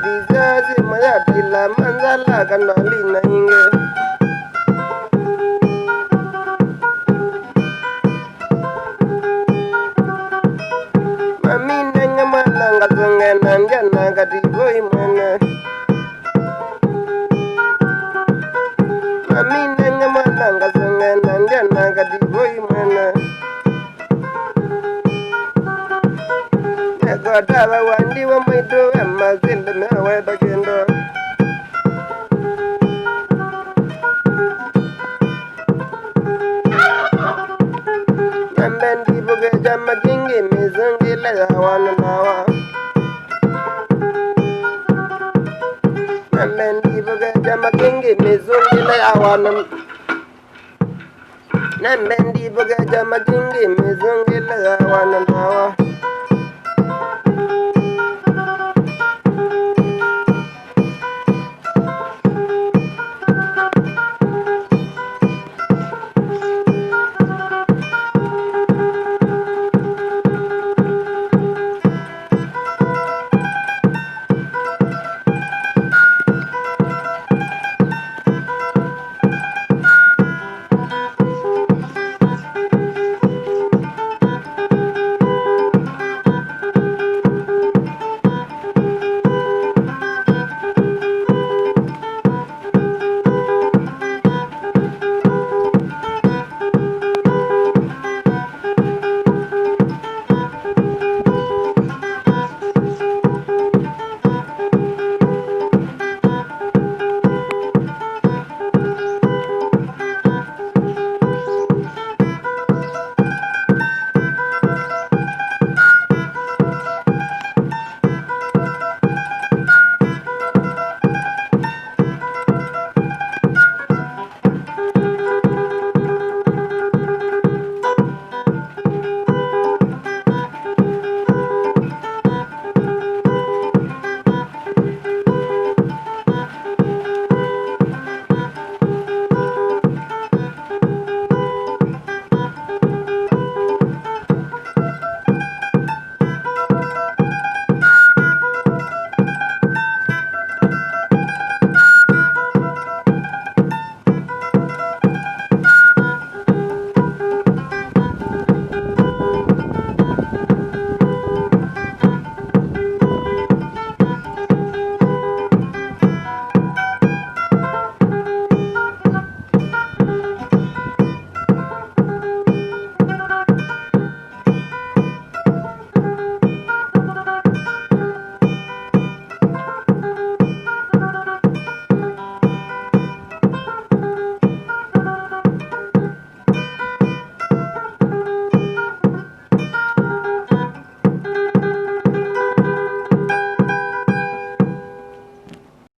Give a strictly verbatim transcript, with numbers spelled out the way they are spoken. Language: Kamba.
Thisya simũ ya pila manzala kana lina ingĩ. Mami nenge mwana ngasonge na ndiana kativoi mwene. Mami nenge mwana ngasonge na ndiana kativoi mwene. Nekotava wandiwa mwaitu we masili meweta kĩndũ. Nambe ndivuke kyama kĩngĩ mĩsũngĩle ya wana nawa. Nambe ndivuke kyama kĩngĩ mĩsũngĩle ya wana. Nambe ndivuke kyama kĩngĩ mĩsũngĩle ya wana nawa.